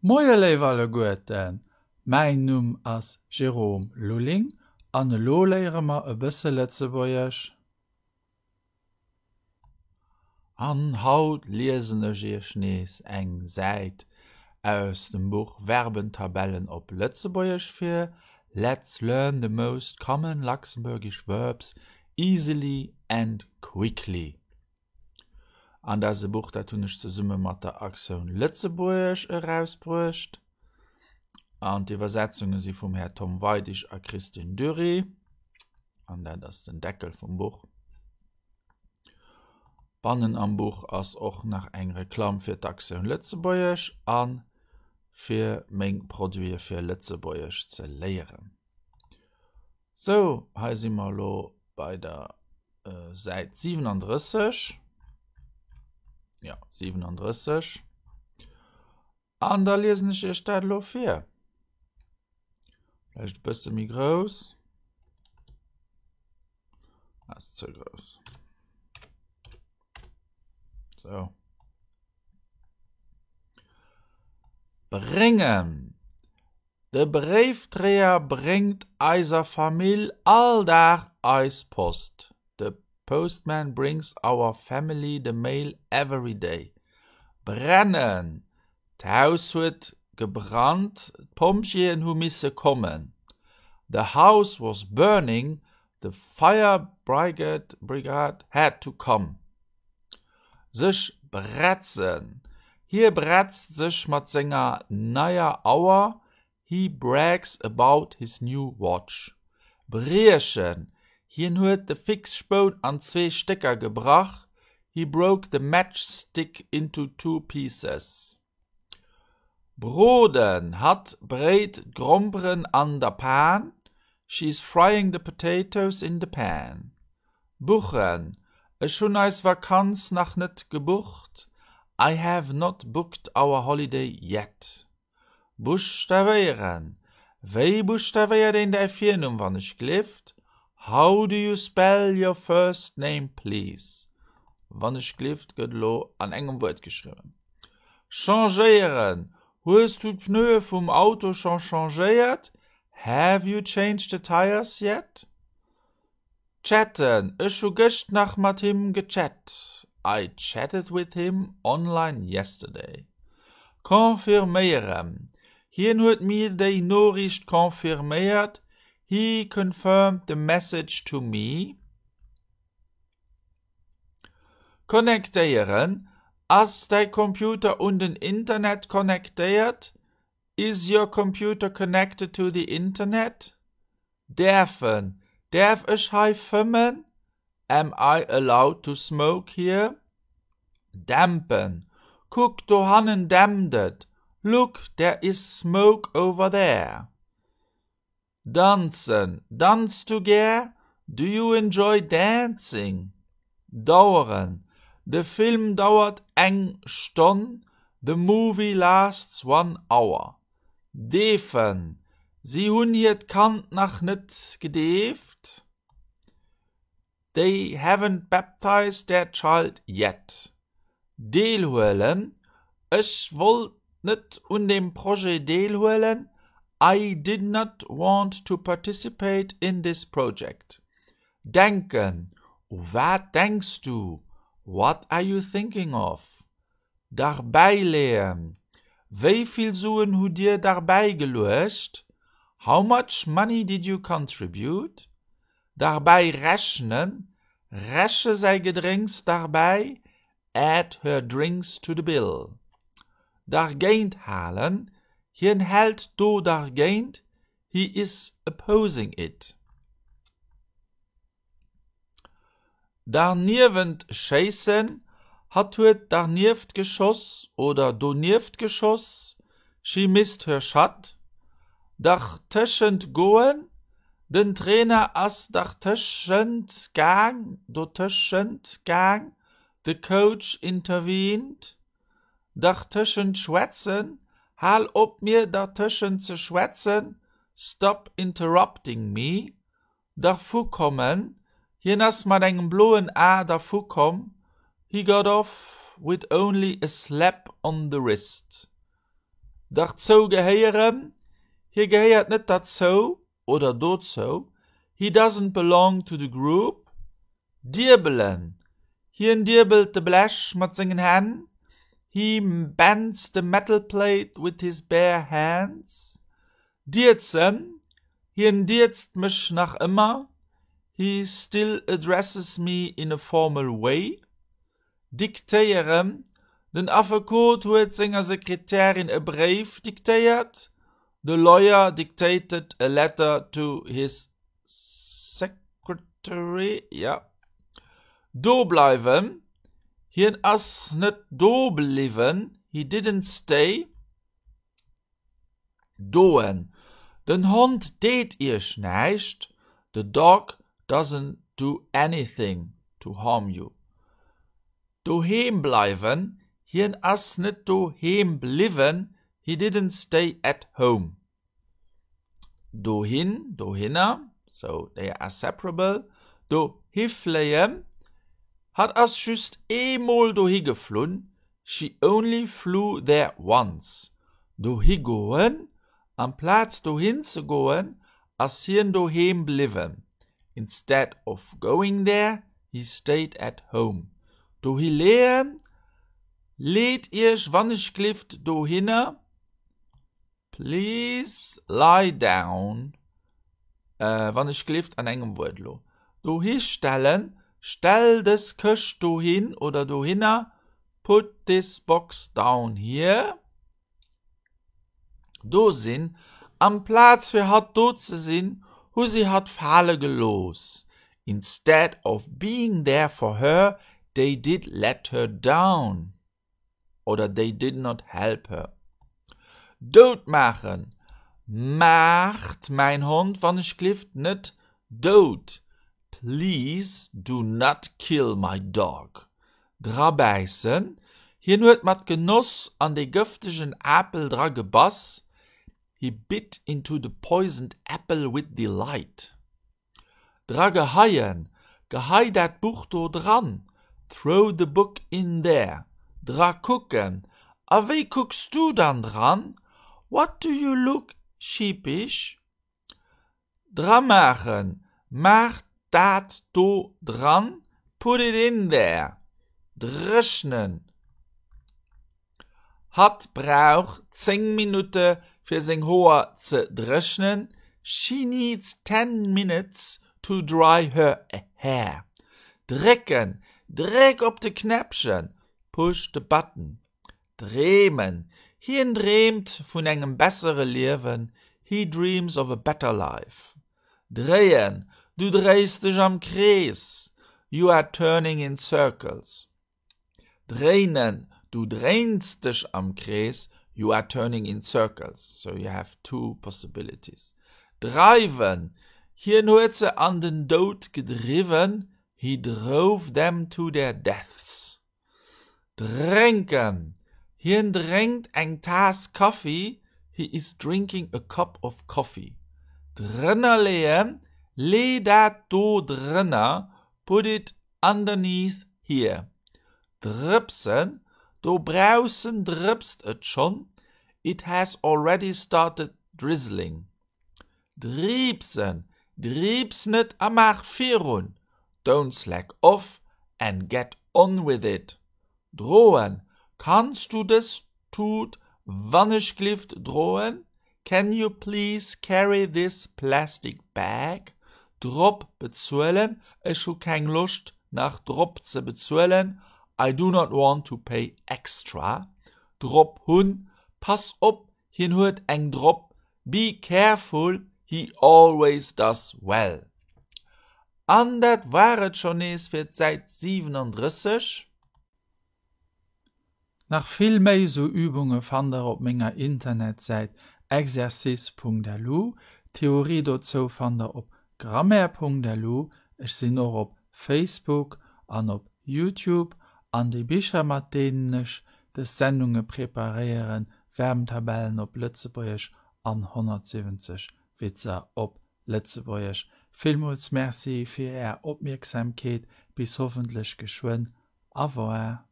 Moie léif alleguerten, mäin Numm ass Jérôme Lulling an elo léiere mer e bësse Lëtzebuergesch. An haut liesen ech iech nees eng Säit aus dem Buch Verbentabellen op Lëtzebuergesch vir, Let's learn the most common Luxembourgish verbs easily and quickly. An dat ass e Buch, dat hunn ech zesumme mat der Aktioun Lëtzebuergesch erausbruecht. An d'Iwwersetzunge si vum Här Tom Weidig a Christine Dury. An dat ass den Deckel vum Buch. Bannen am Buch ass och nach eng Reklamm fir d'Aktioun Lëtzebuergesch a fir meng Produite fir Lëtzebuergesch ze léieren. Sou, hei si mer elo bei der Säit 37. Ja, 37. An da liesen ech iech dat elo vir. Vläicht e bësse méi grouss. Ass ze grouss. Sou. Bréngen. De Bréifdréier bréngt eiser Famill all Dag eis Post. The postman brings our family the mail every day. Brennen D'Haus huet gebrannt, d'Pompjeeën hu misse kommen. The house was burning, the fire brigade had to come. Sech bretzen Hie bretzt sech mat senger neier Auer He brags about his new watch. Briechen Hien huet de Fixspoun an zwee Stécker gebrach He broke the matchstick into two pieces. Broden Hatt bréit d'Gromperen an der Pan She is frying the potatoes in the pan. Buchen, Ech hunn eis Vakanz nach net gebucht I have not booked our holiday yet. Buschtawéieren, Wéi buschtawéiert een däi Virnumm wann ech glift? How do you spell your first name please? Wann ech glift gëtt elo an engem Wuert geschriwwen. Changéieren, Hues du d'Pneue vum Auto scho changéiert? Have you changed the tires yet? Chatten, Ech hu gëscht nach mat him gechat. I chatted with him online yesterday. Confirméieren, Hien huet mir déi Noriicht confirméiert. He confirmed the message to me. Connectéieren, Ass däi Computer un den Internet connectéiert? Is your computer connected to the internet? Däerfen, Däerf ech hei fëmmen? Am I allowed to smoke here? Dämpen, Kuck, dohannen dämpt et! Look, there is smoke over there. Danzen, Danz du gär? Do you enjoy dancing? Daueren, De Film dauert eng Stonn. The movie lasts one hour. Deefen, Si hunn hiert Kand nach net gedeeft. They haven't baptized their child yet. Deelhuelen, Ech wollt net un deem Projet deelhuelen. I did not want to participate in this project. Denken, U wat denks du? What are you thinking of? Derbäileeën, Wéi vill Suen hutt Dir derbäigeluecht? How much money did you contribute? Derbäi rechnen, Reche säi Gedrénks derbäi, Add her drinks to the bill. Dergéint halen, Hien hält do dergéint, He is opposing it. Darniewent schéissen, Hatt huet darnieft geschoss oder donieft geschoss, She missed her shot. Dertëschent goen, Den Trainer ass dertëschent gaang, dotëschent gaang, The coach intervened. Dertëschent schwätzen, Hal op mir dertëschent ze schwätzen, Stop interrupting me. Dervu kommen, Hien ass mat engem bloen A dervu komm, He got off with only a slap on the wrist. Derzou gehéieren, Hie gehéiert net derzou oder dozou, He doesn't belong to the group. Diebelen, Hien diebelt de Blech mat sengen Hänn, He bends the metal plate with his bare hands. Dierzen, Hien dierzt mech nach ëmmer, He still addresses me in a formal way. Diktéieren, Den Affekot huet senger Sekretärin e Bréif diktéiert, The lawyer dictated a letter to his secretary. Jo. Do bleiwen, Hien ass net do bliwwen, He didn't stay. Doen, Den Hond deet iech näischt, The dog doesn't do anything to harm you. Doheem bleiwen, Hien ass net doheem bliwwen, He didn't stay at home. Dohin, dohinner, so they are separable. Dohi fléien, Hatt ass just eemol dohi geflunn, She only flew there once. Dohi goen, Amplaz dohin ze goen, ass hien doheem bliwwen, Instead of going there, he stayed at home. Dohi leeën, Leet iech wannechglift dohinner, Please lie down, wann ech glift an engem Wuert elo. Dohi stellen, Stell dës Këscht dohin oder dohinner, Put this box down here. Do sinn, Amplaz fir hatt do ze sinn, hu si hatt fale gelooss, Instead of being there for her, they did let her down. Oder they did not help her. Dout maachen, Maacht mäin Hond wann ech glift net dout, Please do not kill my dog. Drabäissen, Hien huet mat Genoss an dee gëftegen Apel dra gebass, He bit into the poisoned apple with delight. Dra geheien, Gehei dat Buch do dran, Throw the book in there. Dra kucken, A wéi kucks du dann dran? What do you look sheepish? Dra maachen, Maach dat do dran, Put it in there. Dréchnen, Hatt brauch 10 Minutte fir seng Hoer ze dréchnen, She needs ten minutes to dry her hair. Drécken, Dréck op de Knäppchen, Push the button. Dreemen, Hien dreemt vun engem bessere Liewen, He dreams of a better life. Dréien, Du dréis dech am Krees, You are turning in circles. Dréinen, Du dréins dech am Krees, you are turning in circles, so you have two possibilities. Dreiwen, Hien huet se an den Doud gedriwwen, he drove them to their deaths. Drénken, Hien drénkt eng Taass Kaffi, he is drinking a cup of coffee. Drënner leeën, Lee dat do drënner, put it Underneath here. Drëpsen, Dobaussen drëpst et schonn, It has already started drizzling. Driipsen, Driips net a maach virun, Don't slack off and get on with it. Droen, Kanns du dës Tut wannechglift droen? Can you please carry this plastic bag? Drop bezuelen, Ech hu keng Loscht nach drop ze bezuelen, I do not want to pay extra. Drop hunn, Pass op, hien huet eng drop, Be careful, he always does well. An dat war et schonn nees fir d'Säit 37. Nach vill méi sou Übunge fannt der op menger Internetsäit exercice.lu. D'Theorie dozou fannt der op grammaire.lu. Ech sinn och op Facebook an op Youtube. An déi Bicher mat deenen ech des Sendunge preparéieren, Verbentabellen op Lëtzebuergesch an 170 Witzer op Lëtzebuergesch. Villmools Merci fir är Opmierksamkeet. Bis hoffentlech geschwënn. Au revoir.